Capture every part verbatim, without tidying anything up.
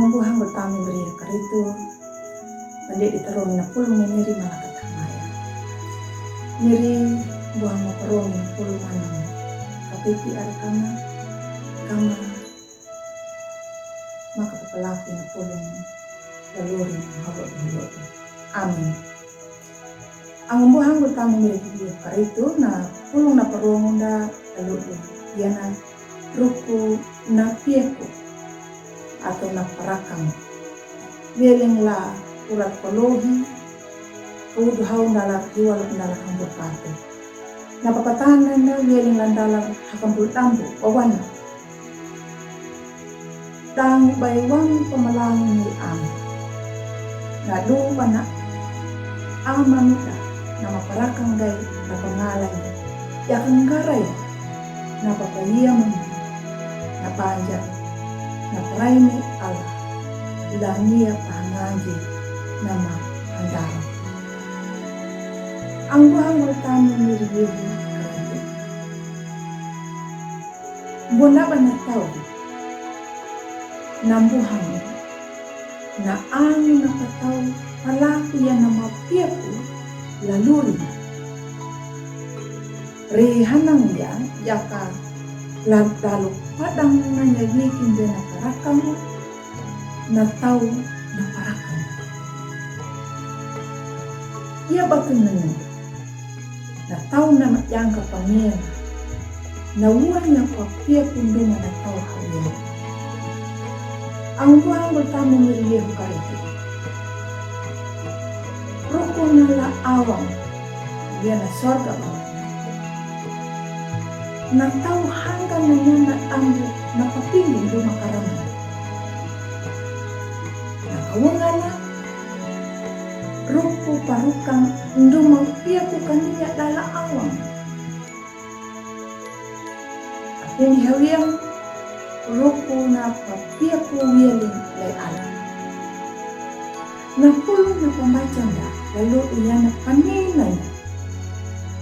Buhang bertami beri karitu, pandit di terung na pulung ni miri malah kata maya. Miri buhang na terung na pulung manang, kapipi ar kama, kama, maka papalaki na pulung, laluri na hawak dulu. Amin. Ang buhang bertami miri karitu na pulung na perung da lalu dia na ruku na piaku atau na parakang. Wialing la urat kolohi, kaudu hau dalar hiwal dalar hambur patu. Na papatana na wialing la dalar hakambul tambu, wawana. Dang bai wang pamalang ni am. Na du bana ama muda, nama parakang dai na pangalan. Ya kenggarai, na papayam, na panjang, na peraini Allah. Langia pangaji, nama andar. Ang buhang bertami miri Yehu karaja. Bona bana tau. Na buhang. Na ang na patau palaku ya nama piaku laluri. Ri hanang ya yaka lalu padang na nyawi kinja na parakang na tau na parakang. Ia batu nenu. Na tau na mayang ka pangena. Na uan na papia kundu na tau hawin. Ang buhang bertami miri Yehu karitu. Ruku na la awang. Dia na sorga bawah. Na tau hangga na nyanda ambu na papili duma karaman. Na kawangana ruku parukang nduma piaku kaninya dala awang. Apin hawiang ruku na papiaku wialing lai ala. Na pulung na pambacanda lalu uyana paninanya.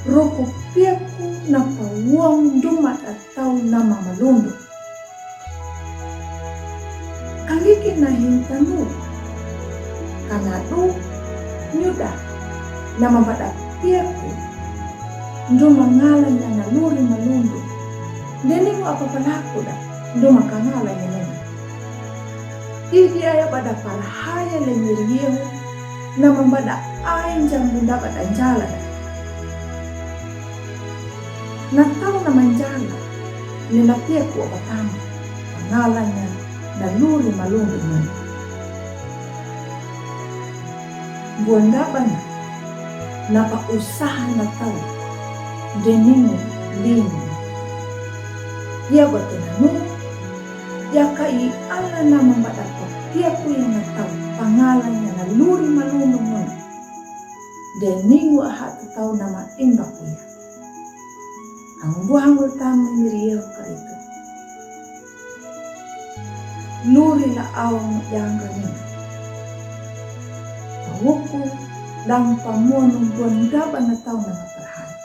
Ruku piaku na pawang nduma tau nama malundu. Kangiki na hintanu. Kanadu nyuda nama bada piaku. Nduma ngalanya na luri malundu. Deni mu apa palaku da nduma kangalanya nena. Idi aya bada parhaya le miri Yehu. Nama bada ai jambunda bada njala da. Na tau na manjala, ni na piaku aba tama, pangalanya na luri malundu nunu. Buanda bana, na pa usaha na tau, deninu linu. Ia batu nanu, ia ka i ala na mambada pa piaku ia na tau, pangalanya na luri malundu nunu. Deninu aha tu tau nama imba kuya. Ang buhang ultam ni miri Yehu karitu. Luri la awang yang kani. Pawuku dang pamuanu buan daba na tau nama parhaya.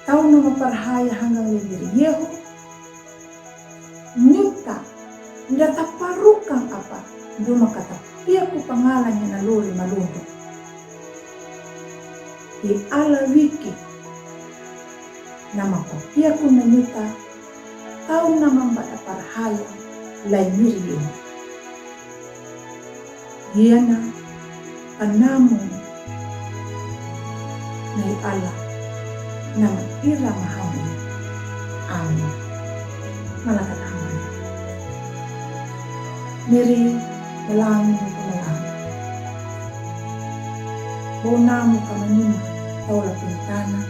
Tau nama parhaya hanggang le miri Yehu. Nyuta, nda taparukang apa, duma kata piaku pangalanya na luri malundu. Di ala wiki, nama pa piaku na nyuta, tau nama mbada parhaya, lai miri Yehu. Hiana, anamu, nai ala, nama ira mahamu. Amin. Malakat amin. Miri, malangi, malangi. Bonamu kamanima, taula pintana.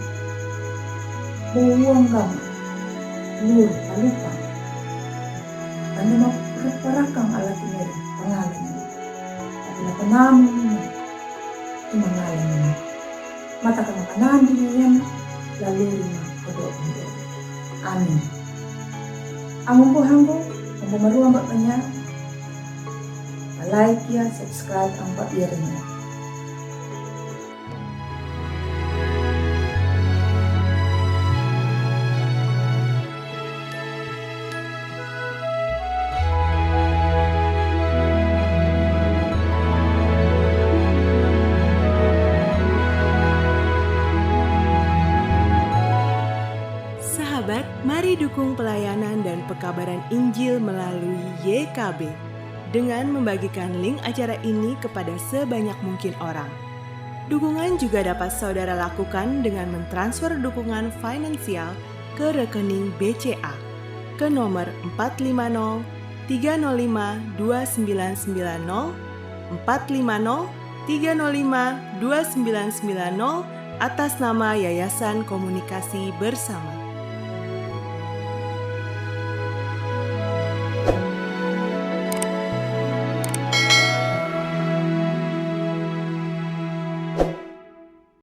Bowangam, lur, palupa. Anu ma parakang ala tineri, pangalanya. Tapi na panamu ini, tu mangalanya. Mata ka makanandi na yan, lalu rima kodo kodo. Amin. Amumbo hanggo, ambo maruang bak kanya. Like ya, subscribe, ambo irinnya. Dukung pelayanan dan pekabaran Injil melalui Y K B dengan membagikan link acara ini kepada sebanyak mungkin orang. Dukungan juga dapat saudara lakukan dengan mentransfer dukungan finansial ke rekening B C A ke nomor empat lima nol tiga nol lima dua sembilan sembilan nol, empat lima nol tiga nol lima dua sembilan sembilan nol, atas nama Yayasan Komunikasi Bersama.